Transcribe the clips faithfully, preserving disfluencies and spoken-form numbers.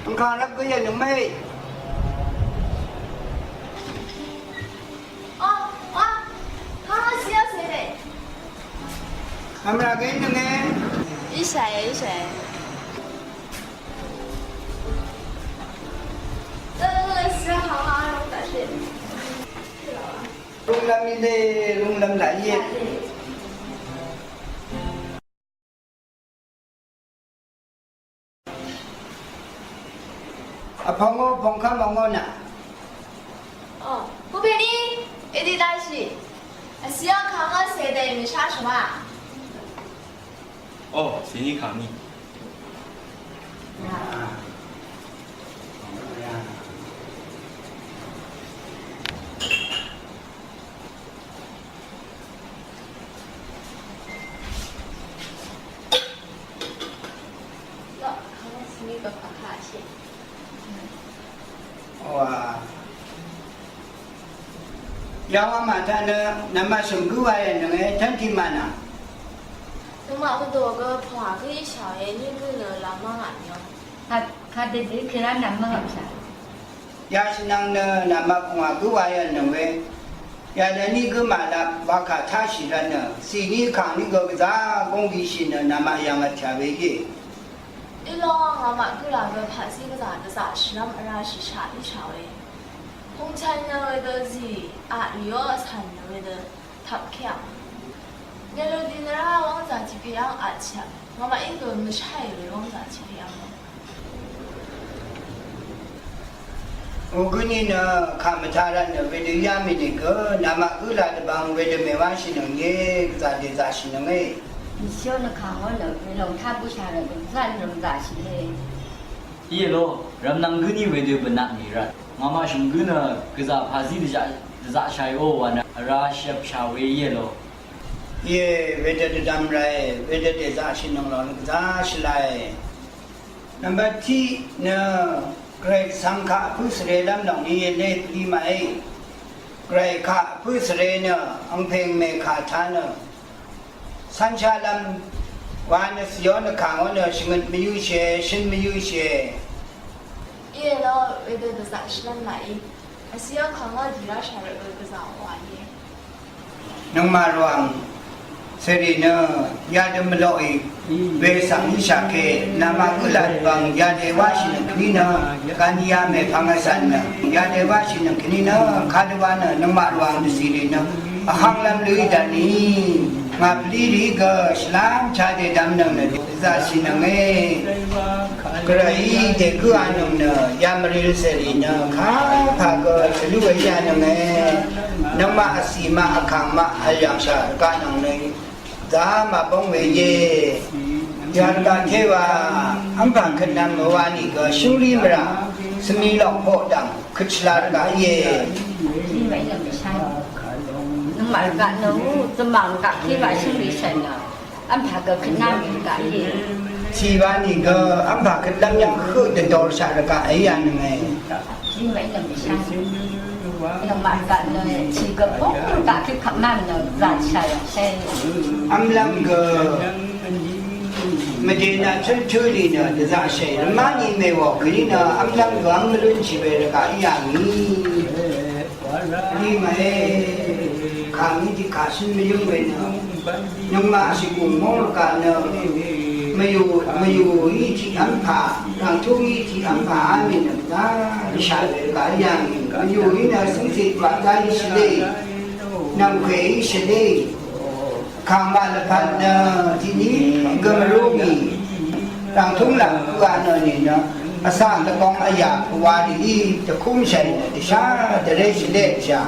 Vkàngrvp gø yv̀nøng mé. Ò, a, ha, ha, siya sere. Vmra gø yv̀nøng e. Ishaye, ishaye. Dø, dø, dø, siya ha, ha, ha, ha, ha. Runglvm íe, runglvm laq íe. Vpvngó pvngkv́m vngó nà. Ò, Gubeni, èdi dashì. Vsì yv́ng kàngá cèdè mèshá shvmá. Ò, cèní kàngí. Wa. Yawang màtaq nø, nvmaq shø̀m gǿ wa yv̀nø̀ng e, tv́n tiq mànà. Nøngmaq mvdò gø pvngwà gǿ íshà e, ní gǿ nø lamv́ng ngà mì o. Kadø dø kèlá nvmv́ng vpshà. Yashvnvng nø nvmaq pvngwà gǿ wa yv̀nø̀ng we. Yadø ní gǿ màlap wakà táshì rvtnø, cìní kàngní gø gvzá gúng gishì nø nvmaq yv̀ng vtshà we íe. Ílòng ngàmaq gǿ là gø paqzí gvzà dvzaqshìlv́m vrashìshaq íshà we. Pungchvn nø wedø zì, aqlì ó vcv̀n nø wedø tvpkí aq. Melodi nø rá wv́ngzà tiq pè yv́ng aqchì aq. Ngàmaq í gø mvsháì we wv́ngzà tiq pè yv́ng. Ògǿ ní nø kà mvtaq rvtnø wedø yá mì nìgø, nvmaq gǿ la dvbvng wedø mèwáshìnøng íe, gvzà dèzaqshìnøng e. Mvshió nø kà ngó nø, welòng tá bǿshà rvtnø, gvzá nø mvzaqshì e. Íe ló, rvmnvng gǿ ní wedø bvnaq mì rvt. Ngàmaq shø̀m gǿ nø gvzà pàzí dvzaq, dvzaqshàì ó wa nø vrá shvpshà we íe ló. Íe, wedø dvdvm ràe, wedø dèzaqshìnøng lòng nø gvzá shvlae. Nvmbat tiq nø Gvray Gvsvng kaq vpǿ svrelv́m lòng ní íe lé pvlí màe. Gvray kaq vpǿ svre nø angpè angmè kà taq nø cv́nshálv́m wa nø svyo nø kàngó nø shvngøt mvyǿshìe, shøn mvyǿshìe. Íe ló, wedø dvzaqshìlv́m laqí. Vsì yv́ng kàngó dì ráshà rvt gø gvzà wa íe. Nøngmaq Rvwàng cèrì nø yadø mvloqì we svng íshà ke, nvmaq gǿ la dvbvng yadø wáshìnøng kèní nø, gani yamè pvng vsvn nø yadø wáshìnøng kèní nø, kadø wa nø nøngmaq Rvwàng dvzìrì nø vhvnglv́m lúí dvni, ngà pvlí rìí gø shvlám chadè dvmnøng nø dvzaqshìnønge. Gvrayí dègǿanøng nø yamvril cèrì nø kapà gø tvlú we yánønge. Nøngmaq vcì maq vkàng maq vl yv̀ngshà rvgaqnøng nø dá màbóng we íe. Yv̀ngkà téwa v́mpà kvt nvm mvwa nìgø shǿngrí mvrà svmi lok poqdv̀ng køt shvla rvgaq íe. Nøngmaq rvgaq nø zvmàng rvgaq téwa shǿngrí shv̀n nø v́mpà gø kvt nvm rvgaq íe. Tiq wa nìgø v́mpà kvt lv́m yv̀ng høq dvdorshaq rvgaq íe yánønge. Nøngmaq gaq nø tì gø pung gaq kí kapmán nø zaqshà yv̀ngshé. V́mlv́m gø mvdè nà tǿntǿ lì nø dvzaqshà rvmá ni mèwò kèní nø v́mlv́m gø v́m mvlúnshì we rvgaq í yà ngì. Rí mv́e kà ngí tiq kà shǿn mvyǿng we nø nøngmaq shvgùng móng rvgaq nø mvyù, mvyù í tiq v́mpà, rv̀ngtúng í tiq v́mpà á mì nø dá rvshà we rvgaq í yà ngì. Mvyù í nø cǿngcè dvgaq dá í shvlé, nv̀mkwè í shvlé, kàngmaq lvpat nø tiqní gø mvrú ngì. Rv̀ngtúng lv̀ng gø a nø nìnø vsvng dvgong vyà pvwa rìí dvkúmshàì nø dvshá dvré shvlé dvshà.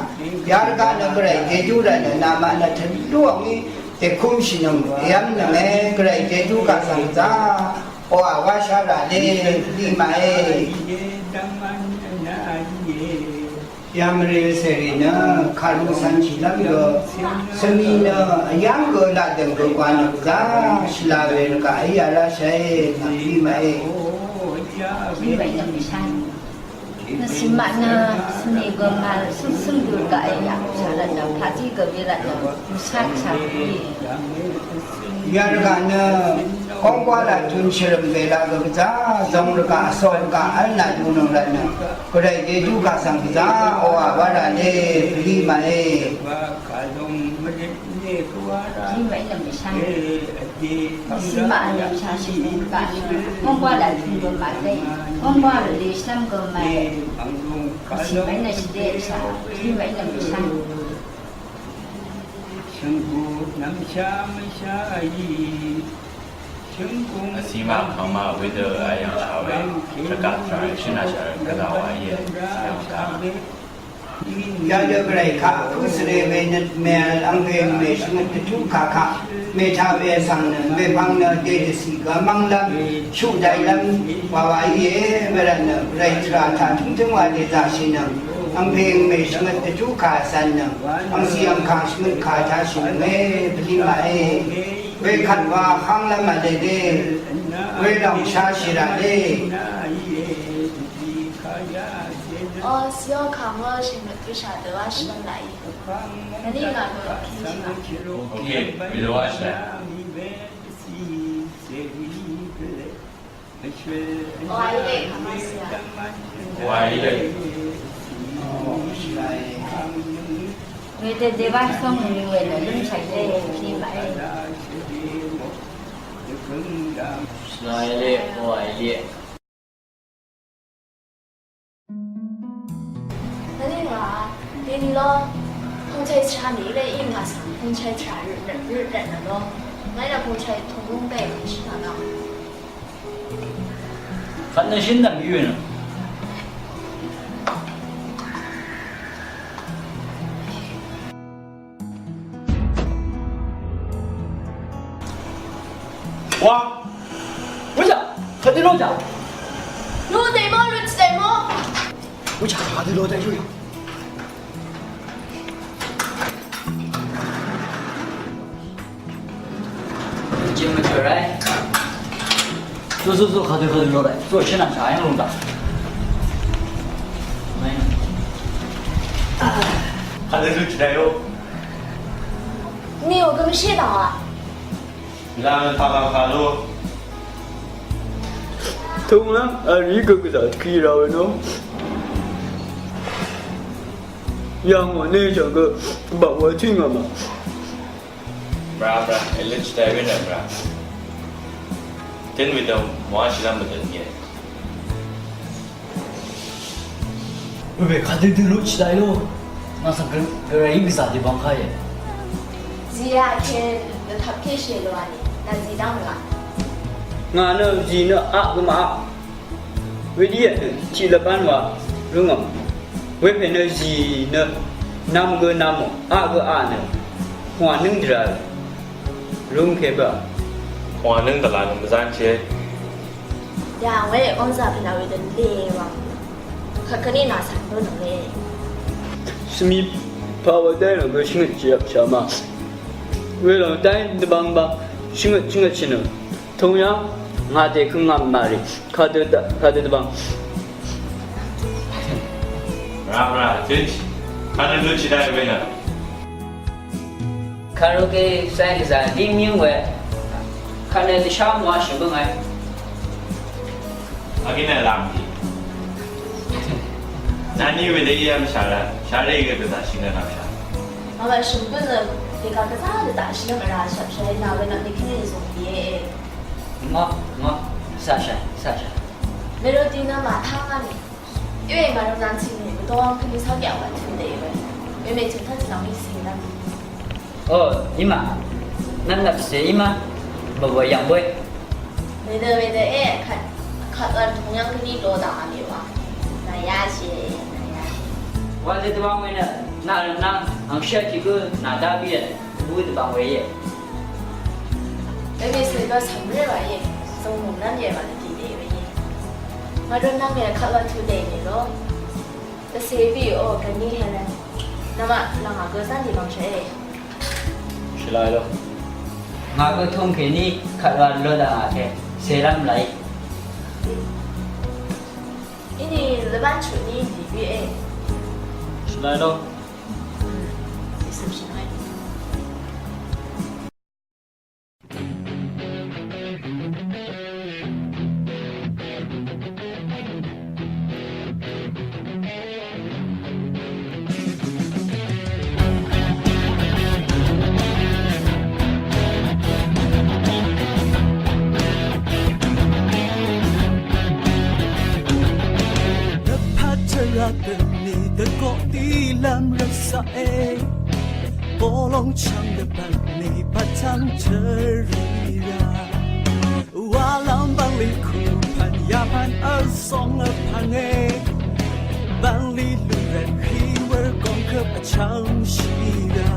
Yarvgaq nø Gvray Jejú rvt nø namaq nø tvlú ngí dèkúmshìnøng èv́mnønge. Gvray Jejú kaq svng zá oqà wáshá rà lé lí màe. Yamvril cèrì nø kàru cv̄nshìlv́m gø svmi nø vyv́ng gø laqdø̀ng gø gwa nø gvzá shvla we rvgaq í yà ráshàe nvng lí màe. Lí màe nvng lí shàe. Nø cìmaq nø svmi gø màl cǿmcǿm dø rvgaq í yà shà rvt nø pàzí gø we rvt nø mvshá shà we. Yarvgaq nø Kongkwa la tun shvrøm bela gvza zong rga so rga al na dunung la nø. Gvray Jeju ka sang gvza owa wara le pli ma e. Pli ma e nvm shang. Pli ma e nvm shang shvrøm ka. Kongkwa la tun gø ma le. Kongkwa la le shvrøm gø ma e. Pli ma e nvm shide sha. Pli ma e nvm shang. Vsima kama wither ayang shawe, shaka shawe, shina shawe, kaza wa ye, ayang shawe. Yadø gvray kaq, pøsre we nøt mel, angpeng me shvngøt tøtu kaka, me ta we sang nø, me pang nø, de de si ga mang lam, shu dai lam, wa wa ye, we ran nø, gvray tra ta tung tung wa de za shi nø, angpeng me shvngøt tøtu ka san nø, angsi angkang shvngøt ka ta shi nø, me, pli ma e. Wekvt wa hang lv́m vle le, welòng shashì rà le. Ò, siò kàngó shèngøt gø shà dø wa shvlv́m laq í. Nvni ngà gø kèshì laq. Ok, we dø wa shvlv́m. Ò, àí lè kàngó sià. Ò, àí lè. Wedø debá sóng nì we nø lúnshàì lé pí màí. Shvnà lé, o àí lé. Nvni ngà, deni ló, pungchai chá nì lé í ngà sàng, pungchai chá rø, rø, rø, rø, rø, ló. Ngàí nø pungchai tòng lúng dèí, shvnà nà. Khat nø shø̀n dv̀m yø̀ nø. Wa. Wíjà. Khat dø ló jà. Ló dèmó, ló dèmó. Wíjà, khat dø ló dèmó. Jim mvchø ràí. Zó, zó, zó, kadø, kadø ló ràí. Zó, shínà shà yv́ng lúng daq. Kadø lú chì daq yó. Ni ò gø mvshí daq a? Mvlá mvtaq daq kà ló. Tunglang, a rì gø gvzà kì rà we nò. Yà ngò nè shà gø, baq wa tì ngà mà. Bra, bra, èløt shvdv́y we nø, bra. Tø̄n we dø, mwa shvlv́m mvdø̀n íe. Wē, kadø dø lú shvdv́y lú. Ngà svng gø, gø rà í gvzà dø bvng kà íe. Zí yà kèn, nø tap kèshì lú wà nì, nà zí dv́ng mvlá. Ngà nø zí nø aq gø mà aq. Wedø nø tiq lvpan wa røngø. Wepè nø zì nø nvm gø nvmò, aq gø aq nø. Hwà nøng dvrà røng kèbø. Hwà nøng dvrà nøng mvzanche. Yà we onza pè nø wedø lewang. Kakani nø sanbø nøng le. Svmi pà wa dai nø gø shvngøt chì yap shama. Welòng dai dvbang bang shvngøt shvngøt shì nø. Tø̀ng yà, ngà dèkøng ngà màrì, kadø dvbang. Mvrà, mvrà, tø̀nshì, kadø lúnshì daq we nø. Karaoke sàng gvzà lí mvyǿng we, kadø dvshá mvwá shø̀n bǿngà. Agí nø làmdì. Nà ní we dø í yv́ng shà rà, shà rà í gø gvzà shì nø nà shà. Màmá shø̀n bǿngà, dèkà gvzà dvdaq shì nø mvrà shà shà í nà we nà dèkà í zòngdì é. Ngø, ngø, sashà, sashà. Melody nø màtáng á nì. Iwe màrø nvng tìnì, mvdong kèní sá gèà wà tø̄n dèí we. Mèmè tø̄n tán tø̄n nvng mì sì nvng. O, í mà. Nvng nvp sè í mà. Bvbø yv̀ng bø. Mèdø, mèdø, e, kàt, kàt wà tø̄n yv̀ng kèní ló dvng á mì wà. Nà yá shì, nà yá shì. Wà dø dvbvng we nø, nà rø̀m nvng, ang shá kì gø, nà dá bì e. Bø dvbvng we íe. Wemè cè gø cv̀mré wa íe. Zòngmùngnv́m íe wa dvdì dè we íe. Màrø nvng íe kvt wa tuq dè nì lo. Dvcè bì o gvní hèlv́m. Nvmaq lv̀ngà gø zv́n dì mv̀ngshv̀e. Shvlá lo. Ngà gø tong kèní kvt wa lo dv̀ngà kè. Cèlv́m làí. Inì lvbán chutní dì bì e. Shvlá lo. Ìcø̀m shvnø. Zaqe, bolong chang dvpvt ni patang tvrira. Walang bangli kupvn yapvn vsong vpvnge. Bangli lurvt hiwar gongkup vchang shira.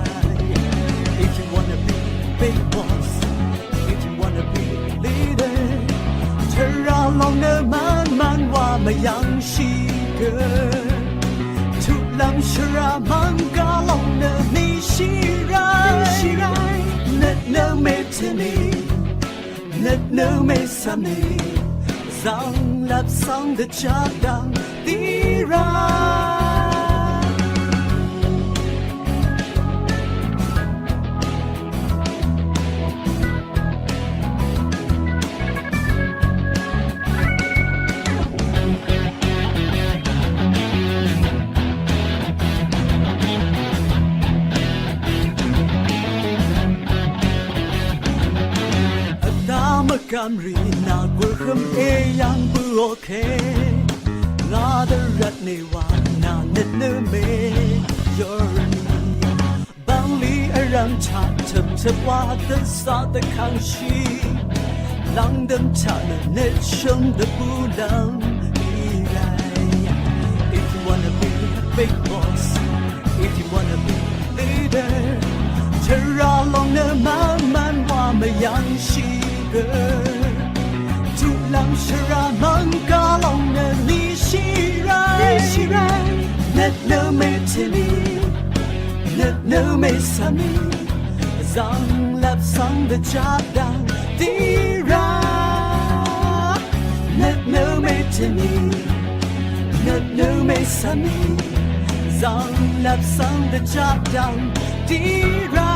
If you wanna be big boss, if you wanna be leader, tvrà lòng nø mvn mvn wa mvyvng shì gø. Tuq lvm shvrà mvng gà lòng nø ni shì rv́y. Nøt nø mètvni, nøt nø mèsvmni, zvng lvp svng dvjaq dvng dì rv́y. Vdá mvgvm rì nà gurhøm èyv̀ng bø̀òke. Ngà dvrvt nèwà nà nøt nø mèyv̀r nì. Bv̀nglì vrv̀m taq tøptøp wa dvzà dvkv̀ngshì. Lv̀ngdø̀m taq nø nøt shø̀m dvbùlv̀m í ràí. If you wanna be a big boss, if you wanna be a leader, tvrà lòng nø mvn mvn wa mvyv̀ngshì gø. Tuq lvm shvrà mvng gà lòng nø ni shì rv́y. Nøt nø mètvni, nøt nø mèsvmni, zvng lvp svng dvjaq dvng dì rv́y. Nøt nø mètvni, nøt nø mèsvmni, zvng lvp svng dvjaq dvng dì rv́y.